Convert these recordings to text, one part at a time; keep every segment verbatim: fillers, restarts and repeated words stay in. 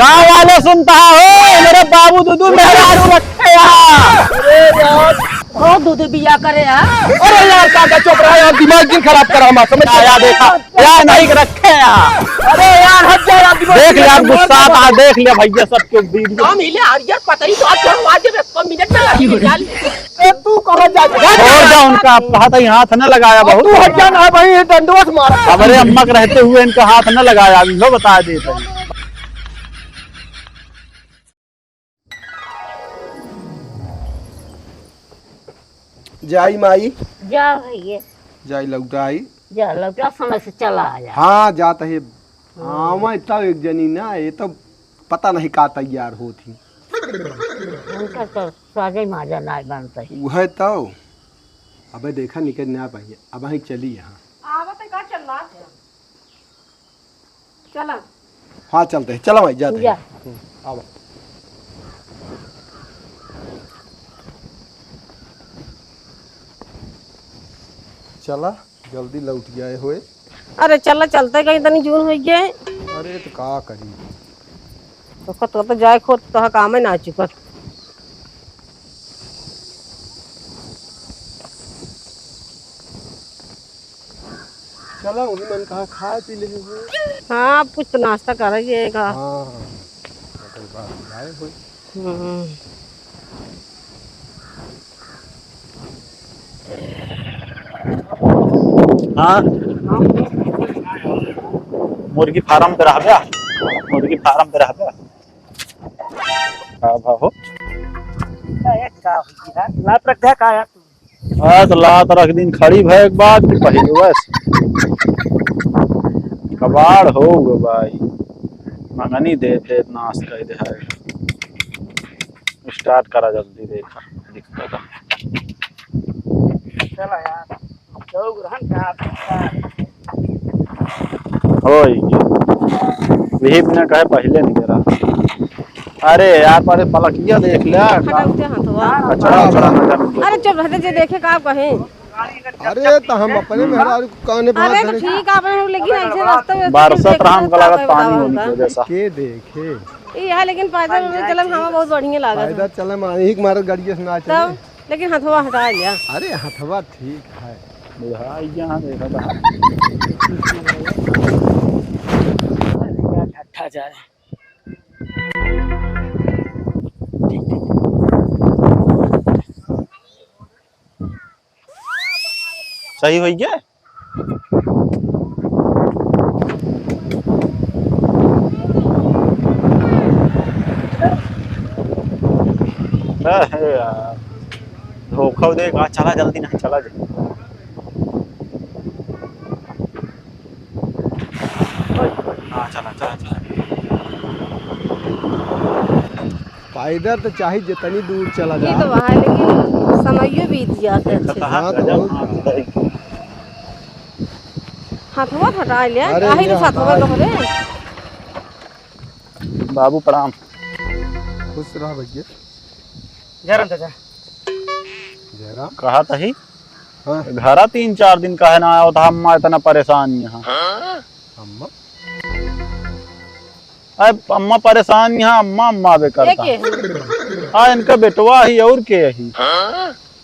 का वाले सुनता हो? मेरे बाबू दुदु मेहरारू रखे हैं। अरे यार। ओ दुदु बिया करे हैं। अरे यार, काका चुप रहा यार, दिमाग जिन खराब करा हमारा, समझ आया, देखा। यार, नहीं रखे हैं। अरे यार, हट जा यार, दिमाग देख ले, आप गुस्सा आता है, देख ले भैया, सब कुछ दे दिया। हम हिले हरियर पतरी तो आज छोड़वा दे, बस मिनट में लगी जान। ए, तू कहाँ जा? छोड़ दे उनका, आप कहा था, ये हाथ न लगाया, बहुत तू हट जा ना भाई, ये डंडवा से मारा। हमारे अम्मा के रहते हुए इनका हाथ न लगाया, अभी वो बता देते हैं। जाई माई। जा भैया। जाई लौटा आई। जा लौटा, समय से चला आया। हाँ, जात है। हाँ। आवा तब एक जनी ना, ये तो पता नहीं का तैयार होत ही। उनका तो स्वादे माजा ना बनता ही। वह तो। अबे देखा निकल ना पाइए, अब वहीं चली यहाँ। आवत है का चल रहा है? चला। हाँ, चलते हैं। चला भाई, जाते हैं। जा। हम्म, आवा। चला, जल्दी लौट गए होए। अरे चला, चलते कहीं तनी जून हो गए। अरे तो का करी? तो कत तो जाए खोत तो काम है ना चुकत। चला, वही मन कहा खाए पी ले हुए। हाँ, अब कुछ तो नाश्ता करेंगे का। हाँ, ओकर बाद जाए होई। हम्म। हाँ, मुर्गी फार्म पे रहबे, मुर्गी फार्म पे रहबे। का भाव हो? का हो गया? लात रख दे का यार तू? हाँ, तो लात रख दिन खड़ी भय एक बात कि पहिले बस। कबाड़ हो गो भाई। मंगनी दे दे, नाश कर दे है। स्टार्ट करा जल्दी, देखा दिखता था। चला यार, चौक रहन का। होई। यही बिना कहे पहिले नहीं करा। अरे यार, पहले पलकिया देख ले। हटाओ ते हाथवा। कचरा उचरा ना जाने दे। अरे चुप रहते, जे देखे का कहे। अरे तो हम अपने मेहरारू को काने पे हाथ अरे तो धरे। ठीक है, अपने लोग लेकिन ऐसे रास्ते में बरसत रहा, हमका लागत पानी होने की वजह से। के देखे? ई है, लेकिन पैदल उदल चलम हवा बहुत बढ़िया लागत है। पैदल चलम, यही के मारे गाड़िया से ना चले। तब, लेकिन हथवा हटा लिया। अरे हथवा ठीक है। बुढ़ा यहाँ देखा था। ठट्ठा जा रहे। सही होई गया? अरे यार, धोखा दे का, चला जल्दी नहीं, चला जल्दी। हाँ, चला, चला, चला। पैदल तो चाहे जितनी दूर चला ई जा। तो वहाँ, लेकिन समयो बीत जात है। देखत है, हाँ, तो गजब। हाँ, हथवा फटा ले, अरे, काहे ये तू हथवा हटा तोहरे? बाबू प्रणाम। खुश रह भैया। जय राम चाचा। जय राम। कहा तही? हाँ। घरा तीन चार दिन काहे ना आया था, अम्मा इतना परेशान यहाँ। अम्मा? अरे अम्मा परेशान यहाँ, अम्मा, अम्मा बे करता। के है? हाँ, इनका बेटवा ही और के ही?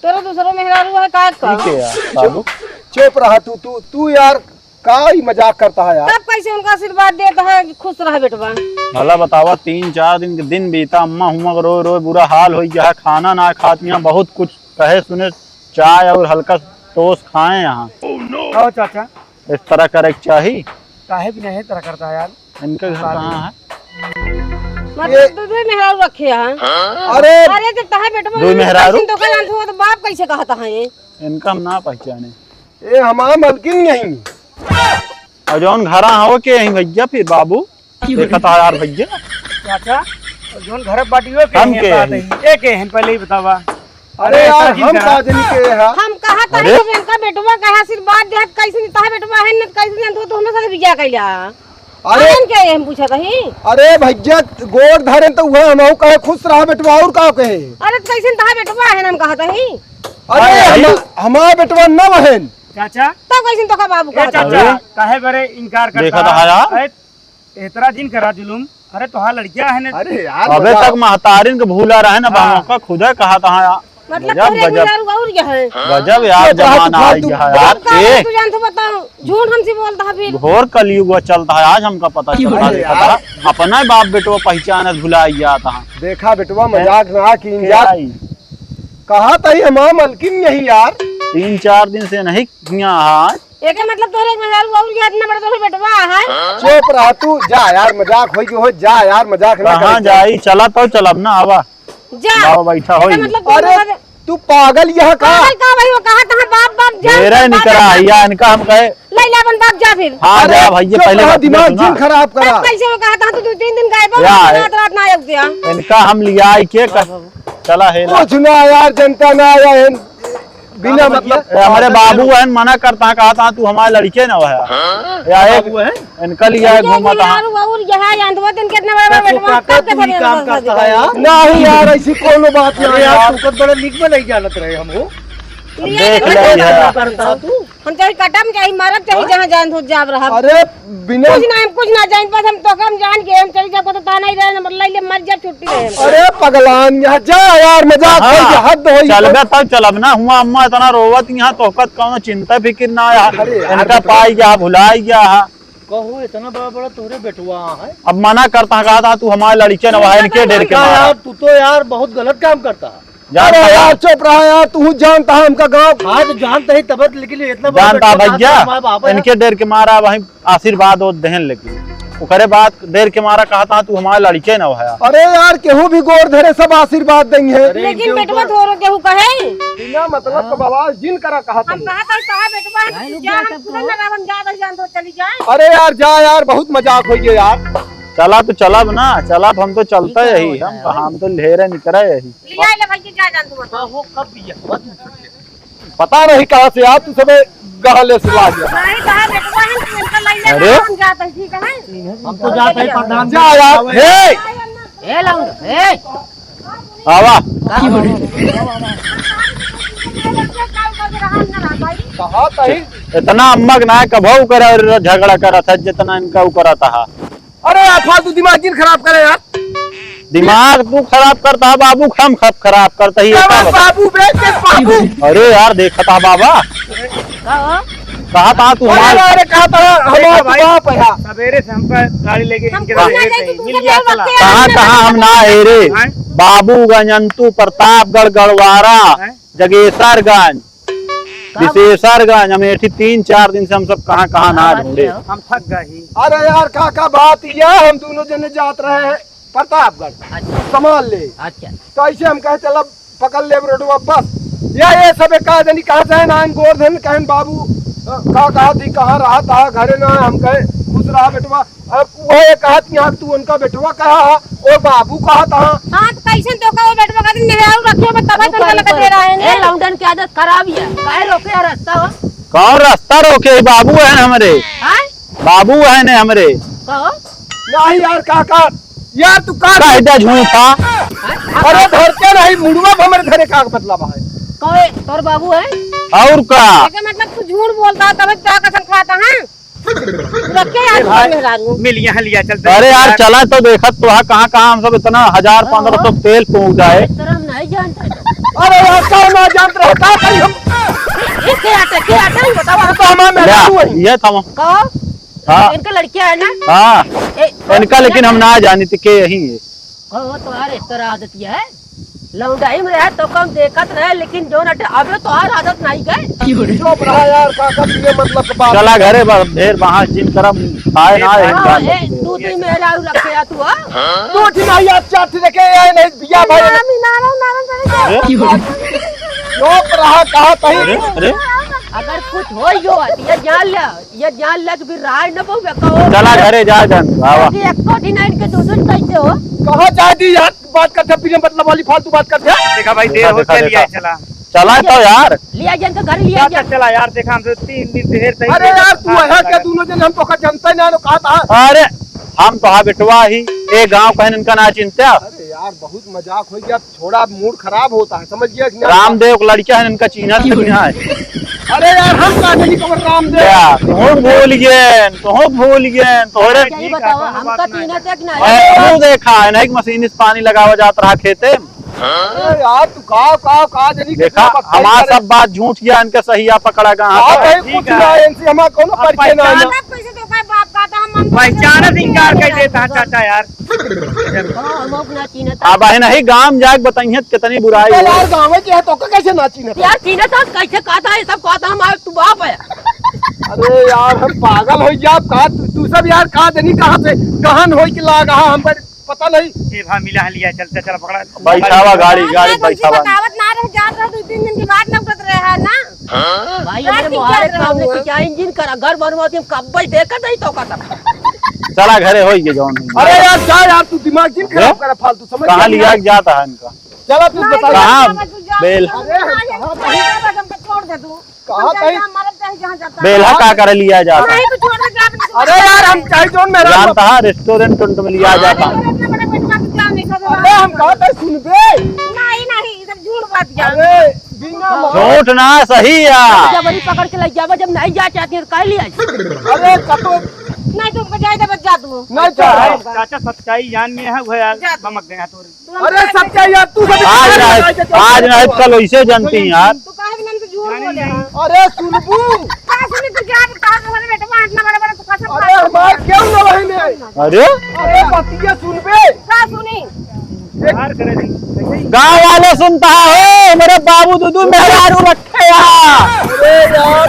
तोरा दूसरो मेहरारू है का का? ठीक है यार, बाबू। चुप रहा तू, तू, तू यार, का ही मजाक करता है यार? तब कैसे उनका आशीर्वाद देता है कि खुश रह बेटवा? भला बतावा, तीन चार दिन के दिन बीता, अम्मा हुआ रो रो बुरा हाल हो गया है, खाना ना खात यहाँ, बहुत कुछ कहे सुने, चाय और हल्का टोस्ट खाए यहाँ। आओ चाचा। इस तरह करे के चाही। काहे भी नहीं तरह करता है यार? इनके घर कहाँ है? मतलब ये दो, दो मेहरारू रखे हैं। अरे अरे जब तहार बेटवा दो मेहरारू? तो का जानत हो, तो बाप कैसे कहता है ये? इनका हम ना पहचाने। ये हमारा मलकिन नहीं। और जौन घरा हो के यहीं भैया फिर बाबू? देखा था यार भैया। चाचा, जौन घर बाटियो के हम हैं, के बात हैं? है, ये के हैं, पहले ही बतावा। अरे अरे, यार, ऐसा हम का जनी के है? हम कहा था अरे? जब इनका बेटवा कहे आशीर्वाद दे, कैसे नहीं तहा बेटवा है, न कैसे नहीं तो, तो हमें साथ बिया कैला। अरे अरे इनके हम पूछा था ही। अरे भैया, गोड़ धरे तो वह हम कहे खुश रहा बेटवा, और का कहे? अरे तो कैसे नहीं तहा बेटवा है, हम कहा था ही। अरे अरे हम, हमारा बेटवा न बहन। चाचा। तब कैसे तो का बाबू ए कहा था? चाचा, अरे? काहे बरे इनकार करता? देखा था यार। अरे, एतरा जिन करा जुलुम। अरे तोहार लड़किया है ना। अरे यार, अबे मजा तक महतारिन के भूला रहे ना, हाँ। बाबा का खुदा कहा था यार। मतलब गजब, तोहरे गजब। मेहरारू और क्या है? गजब यार, तो जमाना आ गया है यार। तू ए। तू जान तो बताओ, झूठ हमसे बोलता है फिर। घोर कलयुग चलता है, आज हमका पता चलता है, देखा यार। था। अपना ही बाप बेटवा पहचान भुला गया था। देखा बेटवा, हैं? मजाक ना कीन के जात। आई? कहा था ये हमारा मलकिन नहीं यार। तीन चार दिन से नहीं किया है। एके मतलब तोहरे मेहरारू और क्या इतना बड़ा तोहरे बेटवा है? चुप रहा तू, जा यार, मजाक होई जो हो, जा यार, मजाक ना कहाँ करे। जाई? चला तो चलब ना, आवा। जा। आवा, बैठा एके होई। मतलब तोहरे अरे, बाबे तू पागल यहाँ का? पागल का भाई, वो कहा था बाप, बाप जान मेरा बाप निकरा बाप। है, या इनका हम कहे। ले ले अपन बाप जा फिर। हाँ, अरे, जा भैया, चुप पहले रहा, बात दिमाग सुना। जिन खराब करा। तब कैसे वो कहा था तू दो तीन दिन गायब हो, या, रात, रात ना आया उद्या। इनका हम लिया आई के कर, चला है ना। कुछ ना यार, जनता ना आया है। बिना मतलब ए, हमारे बाबू है, मना करता है, कहा था, "तू हमारे लड़के ना है।" हाँ? या एक बाबू है? इनका लिया है, इनके घूमा था। मेहरारू और यहाँ जानत हो, दिन कितना बड़ा बड़ा बेटवा, कब के तू ही धरे काम रहता करता है यार? नहीं यार, ऐसी कोनो बात अरे नहीं यार, यार। तू कब बड़ा निक में नहीं जानत रहे हम हो। लिया देख है, ले यार। करता तू। हम चाहे कटम, चाहे मरब, चाहे हाँ? जहाँ जान हो जाब रहब। अरे बिना कुछ ना, हम कुछ ना जान, बस हम तो कम जान के हम चली जाब, तो ताना ही रहे, हम लइले मर जाब, छुट्टी रहे हम। अरे पगलान, यहाँ जा यार, मजाक हाँ। कर, ये हद होई। चलबे तब चलब ना, हुआ अम्मा इतना रोवत यहाँ, तोहकत कौनो चिंता फिकिर ना यार। अरे यार, इनका बेटवा। पाई गया, भुलाई गया है। कहो, इतना बड़ा बड़ा तोहरे बेटवा है। अब मना करता है, कहा था, "तू हमारे लड़के न वहा, इनके डर के मारा।" यार, तू तो यार बहुत गलत काम करता है। जानता अरे है। यार, चुप रहा यार, तू जानता है हमका गाँव। हाँ, तो जानता ही तब, लेकिन इतना बड़ा जानता बेटवा भैया, कहा था, हमारे बाप है। इनके डर के मारा वहीं आशीर्वाद और देहन, लेकिन ओकरे बाद डर के मारा कहा था, "तू हमारे लड़के न वहा।" अरे यार, केहू भी गोड़ धरे, सब आशीर्वाद देंगे। अरे, लेकिन इनके बेटवा ऊपर थोड़ो केहू कहे। बिना मतलब हाँ। का बवाल जिन करा कहा हम तुम। कहा था, कहा बेटवा, हम नहीं, रुक जा, जा, हम सब तुरंत कहो। लगा, हम जा, बस जान दो, चली जाए। अरे यार, जा यार, बहुत मजाक होई गया यार। चला तो चलब ना, चलब, हम तो चलते ठीक है, यही, होता हम है। कहाँ, हम तो लेरे निकरे यही। लिया ले भाई, जा जान तू बता। कहो कब बिया हुआ तू? पता नहीं कहाँ से यार, तू सबे गहले से ला गया। नहीं, कहा बेटवा, हम तू इनका लाइन ले अरे? हम जाते हैं, ठीक है? हम तो जाते हैं प्रधान जी। जा यार, हे! ए लौंड, ए! आवा। कहा तही? इतना अम्मक ना कभऊ करे और झगड़ा करत है जितना इनका उ करत है। अरे यार, फालतू दिमाग जिन खराब करे यार। दिमाग तू खराब करता है बाबू, हम खब खराब करता ही, ये अरे का बता? बाबू बे, के बाबू? अरे यार, देखता बाबा। का हो? कहा था तू अरे, हमार अरे, अरे, कहा था, हम देखा आप भाई, बाप है। सवेरे से हमका गाड़ी लेके हम इनके कहाँ साथ जाए, तू मिल तुमसे गया, क्या चला। बात है? कहाँ, कहाँ हम ना है रे? हैं? बाबूगंज, अंतू, प्रतापगढ़, गड़वारा, हैं? जगेसरगंज, का? विशेषरगंज, अमेठी, तीन चार दिन से हम सब कहाँ, कहाँ ना का बात ढूंढे। है? हम थक गए ही। अरे यार, का, का बात यह, हम दोनों जने जात रहे हैं प्रतापगढ़, अच्छा। सामान ले। अच्छा। तो ऐसे हम कहे, "चलब, पकड़ लेब रोडवा बस।" या ये सब एक जनी कहा से ना, हम गोर धन कहन बाबू, अ, का कहा थी, कहाँ रहा था, घरे ना, हम कहे, "खुश रहा बेटवा।" अब वो ये कहा थी, "यहाँ तू उनका बेटवा कहा है, और बाबू कहा था।" हाँ, तो कैसे तो कहो बेटवा का दिन मेरे आऊ रखे, मैं तब तक गलत दे रहा है ए, ने। लौंडन की आदत खराब है, काहे रोके है रास्ता हो? कौन रास्ता रोके? बाबू है हमरे। हाँ? बाबू है ने हमरे। कहो? नहीं यार, काका, यार तू का कायदा झूठा। अरे धरते नहीं, मुड़वा पे हमरे धरे का मतलब है? कहे तोर बाबू है? और का? एकर मतलब तू झूठ बोलता है, तबे तो कसम खाता है। तू रखे यार, ए भाई, मेहरारू। मिल यहाँ लिया चलते हैं। अरे यार, चला तो देखत तो है, कहाँ, कहाँ हम सब इतना हजार हाँ। पन्द्रह सौ तेल फूंक जाए। इस तरह हम नहीं जानते। अरे यार, का ना जानत रहे, का करी हम? ए, के आटे, के आटे, बताओ, हम तो हमारे मेहरारू है। ये था। कहो? हाँ। इनका लड़किया है ना? हाँ। ए, इनका लेकिन हम ना जानी थी के यही है। कहो, तुम्हारे इस तरह आदत ये है? लौंडाई में रहे तो कम देखत रहे, लेकिन जो नटे अबे तोहार आदत नहीं गए। चुप रहा यार, काका, तुझे मतलब के बात चला है। घरे बा-, ढेर बहास जिन करम खाए ना है, हाँ, जान ए, दे। तू तो मेहरारू रखे या तू, हाँ? तू थी नहीं यार, चार थी देखे, ये नहीं, बिया भाई। नाम ही नाम, नाम, नाम, अरे? चुप रहा, कहा कहीं। अरे, अरे? अगर कुछ हो यो, ये जान ले। ये जान ले कि फिर राय न बहु बेको। चला घरे जा जान, आवा। कि एको दिन इनके दो दिन कैसे हो? कहाँ जाए दी यार, बात करते बिना मतलब वाली फालतू बात करते। देखा भाई, देर देखा, हो देखा, चली देखा। आए, चला। चला तो यार। लिया जान तो घर लिया जा। चला यार, देखा हम तो तीन दिन से हेर तई अरे यार, तू है क्या? दोनों जन हम तो का जनता ही ना, कहा था। अरे, हम तो हाँ बेटवा ही, ए गाँव कहन इनका ना चिंता। अरे यार, बहुत मजाक हो गया। थोड़ा मूड खराब होता है, समझ गया कि नहीं? रामदेव के लड़का है, इनका चीन्हा तक यहाँ है। अरे यार, हम का जानी कमर रामदेव। क्या? तुहूँ भूल गए, तुहूँ भूल गए, तोहरे। अच्छा, ये बताओ, हमका चीन्हत है कि नहीं? ए, तू देखा है, नहीं कि मशीन से पानी लगावा जात रहा खेते में। अरे यार, तू का, का, का जानी देखा, कितना बकवास हमार करे। सब बात झूठ किया, इनका सही आ पकड़ा कहाँ का था। भाई, कुछ ना, इनसे हमार कौनो परिचय ना है। पहचान कैसे तो का बाप का था, हम, हम पहचान से इनकार कर देता है चाचा यार। हाँ, हम अपना चीन्हत है। अब है नहीं, गाँव जाके बताइए कितनी बुराई तो हुई। यार, गाँव के है तो का कैसे ना चीन्हत है? यार, चीन्हत है, कैसे कहता है, सब कहता है, हमारा तू बाप है। अरे यार, हम पागल हो गया, का तू, तू सब यार, का जानी कहाँ से गहन होई के लागा, हम पर पता नहीं। ए भा, मिला है, लिया, चल, चल, चल, पकड़ा। बैठावा गाड़ी, गाड़ी बैठावा। बतावत ना रह, जात रह, दो तीन दिन के बाद लौटत रहे है ना। हाँ? भाई, हमारे मुहारे काम नहीं किया, इंजन करा, घर बनवा दिए, हम कब्बे देखत नहीं तो का तब। चला घरे होई के जौन। अरे यार, जा यार, तू दिमाग जिन खराब करे, फालतू समझ कहाँ लिया जाता है इनका? चला, तू बता। कहाँ? बेल। अरे, कहाँ? हमको छोड़ दे तू। कहा हम कहीं जाए, मरब चाहे जहाँ जाता। बेल्हा का करे लिया जाता? नहीं, तू छोड़ दे, जा अपने। अरे यार, हम चाहे जौन मेरा जानता है, रेस्टोरेंट उन्ट में लिया जाता। अरे, इतना बड़ा पेट में तू क्या नहीं खाते? अरे, हम कहा था, सुन बे। नहीं, नहीं, इधर झूठ बात जान। अरे, बिना मार- झूठ ना, सही है। जबरी पकड़ के ले जावा, जब नहीं जा चाहती है, तो काहे लिया? अरे, कतो नहीं, तुमको जाए तो बस जा तू। नहीं, चल। चाचा, सच्चाई जान में है, वो यार, जा। बमक गया तोरे। अरे सच्चा यार, तू सब आज ना, आज ना कल वैसे जानती हैं यार। तू काहे बिना तो झूठ बोले हैं? अरे सुनबू। का सुनी तू, जा, का हमारे बेटे में हाथ ना बड़ा बड़ा तू का सब अरे हमार क्यों ना वही में? अरे? अरे बतिया सुनबे। का सुनी? गाँव वाले सुनता हो, मेरे बाबू दुदू मेहरारू रखे हैं। अरे यार,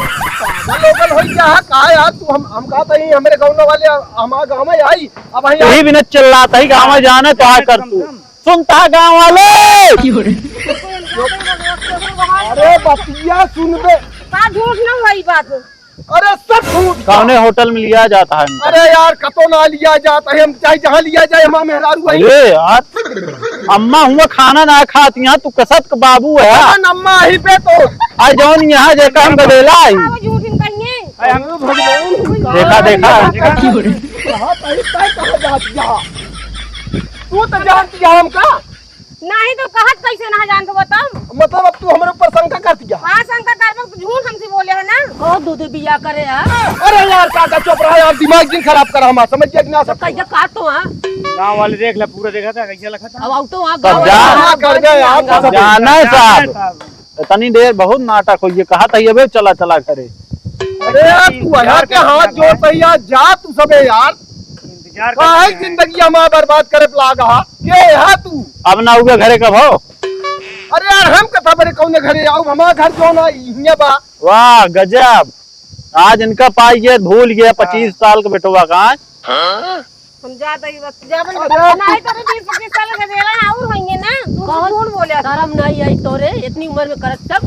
पागल लोगन हो गया है का यार? तू हम, हम कहता ही, हमारे गाँव वाले, हमारे गाँव में आई, अब यही बिना चिल्लाता ही, गाँव में जाने तो आ कर तू। सुनता गाँव वाले। अरे बतिया सुन बे। का झूठ ना हुआ ई बात? अरे सब झूठ। कौने होटल में लिया जाता है इनका? अरे यार, कतो ना लिया जाता है, हम चाहे जहाँ लिया जाए, हमारा मेहरारू है। अरे यार, अम्मा हुआ खाना ना खाती हैं, तू कसत का बाबू है। अरे अम्मा ही पे तो। आ जौन यहाँ जेका हम गदेला है। हाँ, वो झूठ ही कहिए। अरे भगवान। देखा, देखा। कहाँ कहीं तय कहाँ जात यहाँ? तू तो जानती है हमका। नहीं तो कहत कैसे ना जानत हो तब? मतलब अब तू हमरे ऊपर शंका करती है? हाँ, शंका करबो, तू झूठ हमसे बोले है ना। कहो दूध बिया करे है। अरे यार काका चुप रहा यार, दिमाग जिन खराब करा हमारा, समझ गया कि ना? तो समझ कैसे काट तो हाँ? गाँव वाले देख ले, पूरा देखा था, कैसे लखा था। अब आउ तो वहाँ तब गाँव जा। वाले हाँ, कर गए यार, गाँव तब वाले। जाना है साहब। साहब। इतनी देर बहुत नाटक होइए, कहा था ये बे चला चला घरे। अरे यार, तू यहाँ के हाथ जोड़ तैयार जा तू सबे यार। इंतजार काहे करते हैं। जिंदगी हमार बर्बाद करे पे लागा हा? के हा तू? अब ना उगे घरे कब हो? अरे यार, हम कथा बरे कौन घरे आऊ? हमार घर जो ना इहिया बा। वाह, गजब। आज इनका पाई गया, भूल गया, हाँ। पच्चीस साल का बेटवा का। हाँ? हम जात ही बस, जब अरे। नहीं तो बीस पच्चीस साल का देला और होंगे ना, तू कौन? झूठ बोले। शर्म नहीं आई तोरे, इतनी उम्र में करत सब।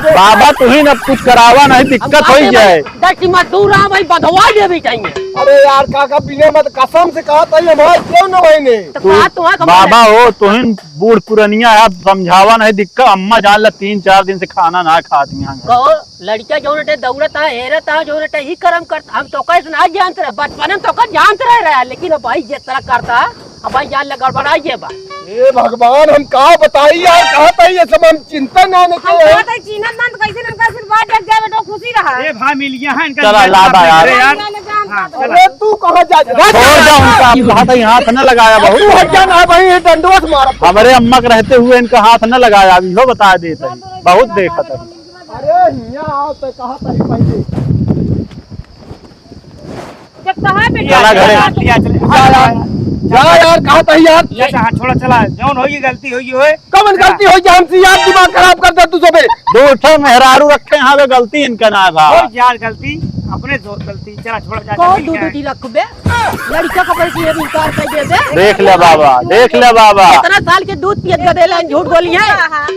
बाबा, तू ही ना कुछ करावा, नहीं दिक्कत हो जाए। दस मजदूर आ भाई, बधवा दे भी चाहिए। अरे यार, काका, बिना मत कसम से कहा था, ये हमारे क्यों ना होइने? तो तू कहा तो है, बाबा हो, तू ही बूढ़ पुरनिया है, अब समझावा नहीं दिक्कत। अम्मा जान ला, तीन चार दिन से खाना ना खाती हैं। कहो, लड़का जौन अटे दौड़त है, हेरत है, जौन अटे ही करम करत, हम तो कैसे ना जानत रहे, बचपन में तो का जानत रहे, रहे, लेकिन अब भाई जिस तरह करता, अब भाई जान ले गड़बड़ा ये बा। ए भगवान, हम का बताई यार, कहा था ये सब हम चिंता ना न हम करे। कहा था चीनत ना तो कैसे ना कैसे बात जग जाए बेटा, खुशी रहा। ए भाई मिल गया है इनका चला, नेट ला बा यार। अरे यार। हाँ, चला। अरे तू कहाँ जा रहा? छोड़ जा उनका, आप कहा था यहाँ हाथ न लगाया, बहुत तू हट जा ना भाई, ये डंडवा से मारा। हमारे अम्मा के रहते हुए इनका हाथ न लगाया, अभी हो बता देते हैं, बहुत देखा था। अरे हियाँ आओ तो कहा था ही पहले। जब कहा पे चला घरे। लिया, चला। जा यार, जा यार, कहा था यार। ये कहाँ छोड़ा चला, जौन होई गलती होई होए। कौन गलती होई हमसे यार, दिमाग खराब कर दे तू सबे। दो ठो मेहरारू रखे हैं, वे गलती इनका ना था। कोई यार गलती, अपने दो गलती, चला छोड़ा जा, कौन जल्दी दूध क्या है? दी रखबे? लड़का को बल्कि ये इनकार कर दे दे। देख ले बाबा, देख ले बाबा। इतना साल के दूध पियत गदेला, झूठ बोली है। हाँ, हाँ।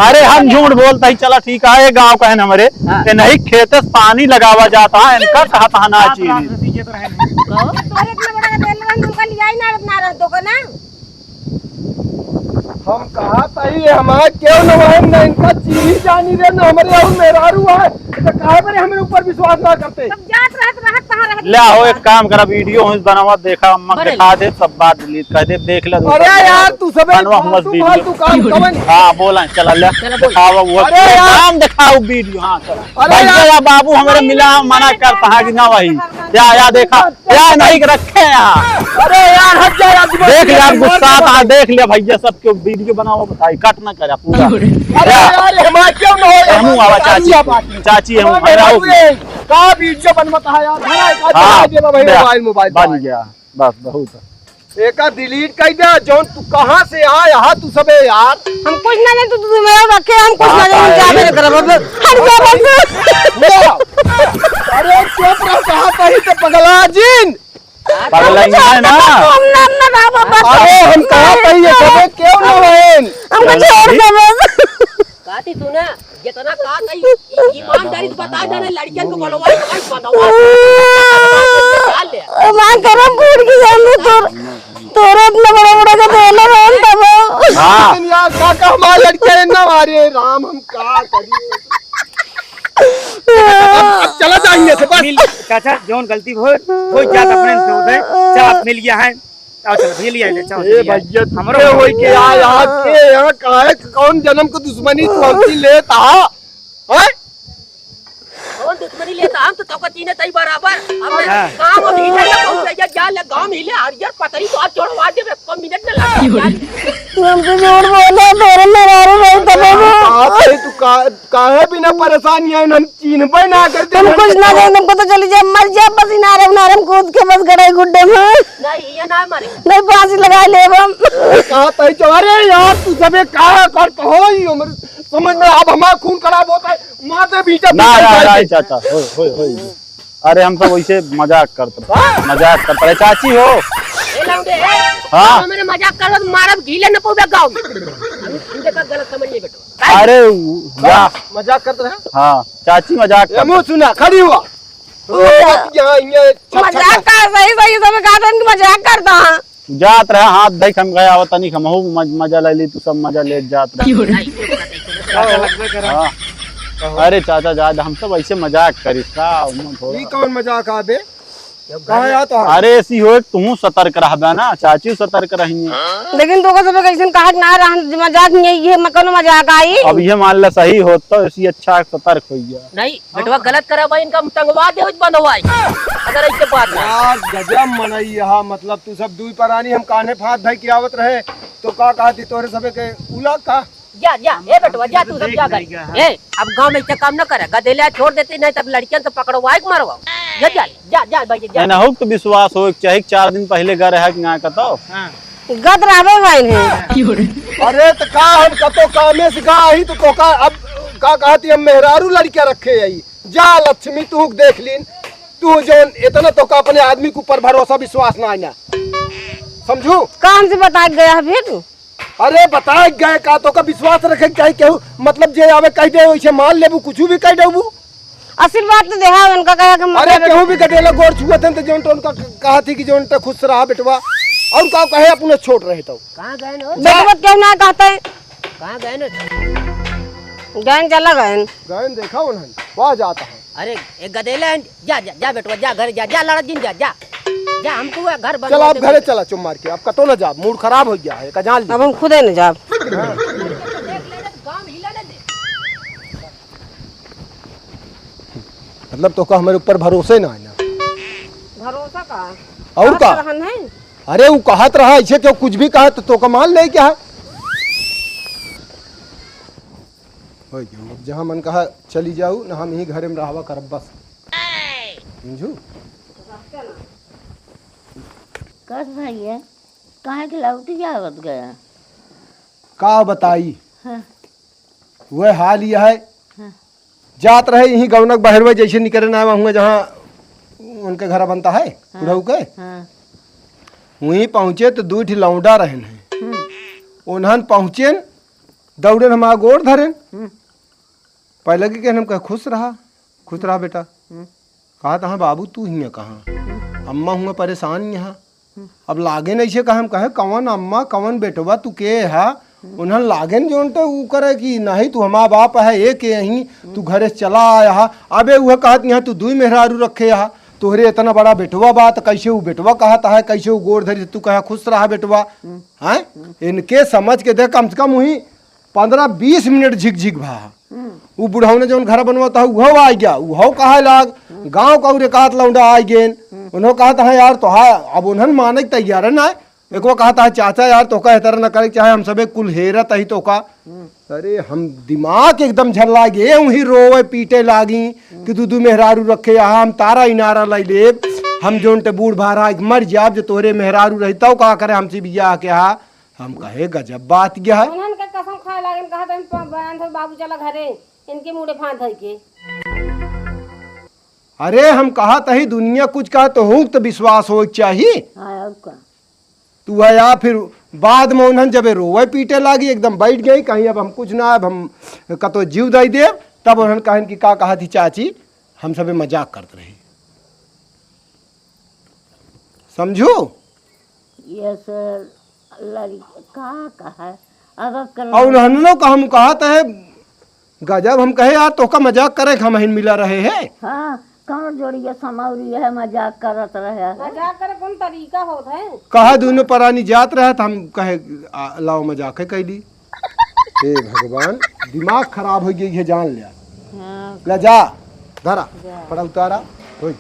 अरे हम झूठ बोलता ही, चला ठीक है, ये गाँव का है ना हमारे, हाँ। ये नहीं खेते से पानी लगावा जाता है, इनका कहा था ना आप चीनी। राम रसीद ये तो है नहीं। कहो। तोरे इतना बड़ा गदेला, हम तुमका लिया ही ना, ना रह दो का ना। हम कहा था ही, हमारे क्यों न वहन ना इनका चीनी जानी रे, ना हमारे और मेहरारू है। तो काहे बरे हमरे ऊपर विश्वास ना करते? तब जात रहत, रहत कहाँ रहत? ले आओ, एक काम करा, वीडियो हम बनावा, देखा, अम्मा के बने। दिखा दे, सब बात डिलीट कर दे, देख ले। अरे यार, तू सबे बनवा हुआ फालतू, वीडियो। फालतू काम कवन? हाँ, बोला, चला ले, चला बोल। दिखावा वो, अरे यार। नाम दिखाओ वीडियो, हाँ, चला। अरे भैया यार। या बाबू हमरे मिला, मना करता है कि ना भाई, या, या देखा, या नहीं रखे यहाँ। अरे यार, हट जा यार, दिमाग देख यार, खराब गुस्सा कर आता है, देख ले भैया, सब क्यों वीडियो बनावा, बताई, कट ना करे पूरा। अरे या। यार, हमारे क्यों ना हो, हमू आवा चाची, चाची, हम हमारे हमारे बाबू आओ। ये का वीडियो बनवाता है यार, हमारा एक हाथ हाँ, बना दे भाई, या, मोबाइल, मोबाइल, बन मोबाइल। गया, बस बहुत है। एका डिलीट कर दे, जौन तू कहाँ से आया हा तू सबे यार। हम कुछ ना जाने, तू, तू मेरा रखे, हम कुछ ना हाँ, जाने, हम हाँ, जाबे हाँ। ना करब, अब हट जा बस। ले। अरे चुप रह, कहाँ कहीं तो पगला जिन। पगला ही है ना। हम ना, ना, ना, ना, बस। अरे हम कहाँ कहीं ये सबे क्यों ना हैं? हमको छोड़ दे बस। काती सुना, जितना कहा था, ई-, ई-, ईमानदारी से बता देना, लड़कियन को बोलवा, भाई, बनवा। डाल ले। माँ करम फूट गई, हम तोर, तोरे इतना बड़ा बड़ा का देना रहन तब। हाँ। लेकिन यार, काका, हमारे लड़के ना मारे, राम, हम का करी? अब चला जाएंगे से बस। मिल, चाचा, जौन गलती हो, हो जात अपने से होते, चाप मिल गया है। आओ चलो, भैया, ले आइए, चाओ, ए चलिए। भैया, तू हमरो के होई के आया, यहाँ के, यहाँ काहे, कौन जन्म को दुश्मनी तू हमसे लेत हा? हैं? कौन दुश्मनी लेत हा? हम तो तोका तीने तई बराबर। हमने हाँ। काम अभी इधर ना पहुंच गया, जा ले, गांव हिले, हरियर पतरी तो आज छोड़वा दे, एक मिनट ना लगा। तू हमसे झूठ बोले, तोरे मेहरारू भाई तब वो। आप है, तू का, काहे बिना परेशान है, हम चिन्हबे ना करते, हम हम कुछ ना बताओ। जाने, हमको तो चली जाए, मर जाए, बस इनारम, नारम कूद के बस गड़े गुड्डे में। नहीं, ये ना मरे। नहीं, फांसी लगा ले हम। कहा तई जो, अरे यार, तू सबे का करत हो, ये हमरे समझ में, अब हमारा खून खराब होता है, मार दे बीचा ना, पीछा ना, मार ना, दे। चाचा, होय, होय, होय। अरे, हम सब वैसे मजाक करत, हाँ? मजाक करत रहे, चाची हो। ए लौंडे, ए, हाँ। हमरे मजाक करत, मारब, ढीले न पउबे गाँव में। हम, हम देखा गलत समझ ले बेटवा। अरे, उ, वाह। मजाक करत रहे? हाँ, चाची मजाक ए, करत। मुँह सुना, खड़ी हुआ। ओ, यहाँ, यहाँ, छप, छप, मजाक छप। का, सही, सही, सब कहा था कि मजाक करता है। जात रहा, हाथ धइ के हम गया, आवत तनी हमहू मज-, मजा ले ली, तू सब मजा ले जात रहा। चाचा लगबे करा। हाँ। अरे चाचा, जा, हम सब ऐसे मजाक करिस का, उमन थोड़ा। ई कौन मजाक आबे? कहाँ जात हो? अरे, ऐसी हो, तुहूँ सतर्क रहबे ना, चाची सतर्क रही है। लेकिन तोका सब कैसन कहा ना रहन, मजाक नहीं, ये म-, कौनो मजाक आई? अब ये मान ला सही होत तो ऐसी अच्छा सतर्क हो गया। नहीं, बेटवा गलत करा भाई, इनका हम टंगवा दे, बंधवाई। अगर ऐसे बात ना। यार, गजब मनई यहाँ, मतलब, तू सब दुई परानी हम कान्हे फांद धइ के आवत रहे, तो का कहती तोहरे सबे के उला का? जा, जा, ए बेटवा, जा, तू सब जा घर। ए, अब गाँव में इतना काम न करे, गदेलिया छोड़ देते, नहीं तब लड़कियन के पकड़वाए के मारवाओ। जा, जा, जा, जा, भाई, जा। ना हो तो विश्वास हो, एक चाहे चार दिन पहले घर है कि ना कतो। हाँ। गत रहबे भाई ने। अरे, तो का हम कतो कामे से का आई, तो तोका अब का कहती हम मेहरारू लड़किया रखे आई। जा लक्ष्मी, तू देख लीन, तू जौन इतना तोका अपने आदमी के ऊपर भरोसा विश्वास ना आइना, समझू? का हमसे बता के गया है फिर तू? अरे बताए गए का, तोका विश्वास रखे के चाही केहू, मतलब जे आवे कह दे वैसे मान लेबू, कुछ भी कह देबू। आशीर्वाद तो देहा उनका कहे के अरे मतलब केहू भी कटेला गोड़ छुअत हैं तो जौन तो उनका कहा थी कि जौन तो खुश रहा बेटवा, और का कहे अपने छोट रहे तो। कहाँ गए हो? बेटवा केहू ना कहते हैं। कहाँ गए हो? गए चला गए। गए देखा उन्हें, वहाँ जाता है। अरे, एक गदेला है, जा, जा, जा बेटवा, जा घर जा, जा लड़ा जिन, जा, जा। जा, हमको वह घर बनवा चला, आप दे घरे बेटा। चला, चुप मार के, आप कतो ना जाब, मूड खराब हो गया है, का जान ली। अब हम खुदे न जाब। हाँ। मतलब, तोका हमरे ऊपर भरोसे ना है ना। भरोसा का? और का? रहन है? अरे, उ कहत रहा, ऐसे क्यों कुछ भी कहा, तो तोका मान ले क्या है? होय क्यों? अब जहाँ मन कहा चली जाऊ, ना हम यहीं घरे में रहवा करब बस। समझू? कस भैया, काहे के लौट जावत गया? का बताई? हाँ। वह हाल ही है। हाँ। जात रहे यहीं गौनक बहरवा जैसे निकरे ना हुआ जहाँ उनके घर बनता है, हाँ। बुढ़ऊ के। हाँ। वहीं पहुँचे तो दू ठी लौंडा रहन है। हम्म। उन्हन पहुँचेन, दौड़ेन हमारा गोड़ धरेन। हम्म। पहले के कहन हम कहे, "खुश रहा, खुश रहा बेटा।" हम्म। कहा, "तहाँ बाबू तू हियाँ कहाँ? हम्म। अम्मा हुआ परेशान यहाँ।" हम्म। अब लागे नहीं से कहा, हम कहे, "कवन अम्मा, कवन बेटवा, तू के हा?" उन्हन लागेन जौन तो ऊ करे कि नहीं, तू हमार बाप है, एक यहीं तू घरे से चला आया हा। अबे उहे कहत यहाँ तू दुई मेहरारू रखे हा, तोहरे इतना बड़ा बेटवा बा, त कैसे ऊ बेटवा कहत है, कैसे ऊ गोड़ धरी, तू कहा खुश रहा बेटवा। हैं? इनके समझ के देख, कम से कम वही पन्द्रह बीस मिनट झिक झिक भा। ऊ बुढ़ऊ ने जौन घर बनवा था, उहो आ गया, उहो कहा लाग, गाँव का उरे कहत लौंडा आ गेन। उन्हों कहत है यार, तो हा, अब उन्हन माने के तैयार है ना। एको कहत है, चाचा यार, तोहका एह तरह न करे के चाहे, हम सबे कुल हेरत ही तोहका। अरे, हम दिमाग एकदम झल्ला गे, वही रोवे पीटे लागी कि दू दू मेहरारू रखे यहाँ, हम तारा इनारा लाई लेब, हम जौन ते बूढ़ भारा के मर जाब, जो तोहरे मेहरारू रही, तब का करे हमसे बियाह के हा। हम कहे, गजब बात यह है। उन्हन के कसम खाए लागे, कहा, "तुम प-, बांध हो बाबू, चला घरे, इनके मुड़े फांद है के।" अरे, हम कहा तही दुनिया कुछ कहा तो हूँ तो विश्वास हो चाहिए। हाँ, और का? तू है या फिर बाद में उन्हन जबे रोवे पीटे लागी, एकदम बैठ गई, कहीं अब हम कुछ ना, अब हम कतो जीव दई देब, तब उन्हन कहन कि का कहा थी चाची, हम सबे मजाक करत रही। समझू? ये सर, लड़का का है? अब, अब कर और उन्हन का हम कहत है, गजब, हम कहे, "यार, तोहका मजाक करे के हम हिन मिला रहे हैं।" हाँ, कौन जोड़िया समावरी है, मजाक करत रहे है। मजाक करे कौन तरीका होत है? कहा दोनों परानी जात रहे, त हम कहे, "आ, लाओ मजाक है कैली।" हे भगवान, दिमाग खराब हो गई है, जान लिया। हाँ। ले जा, धरा, जा। पड़ा उतारा, हो गई।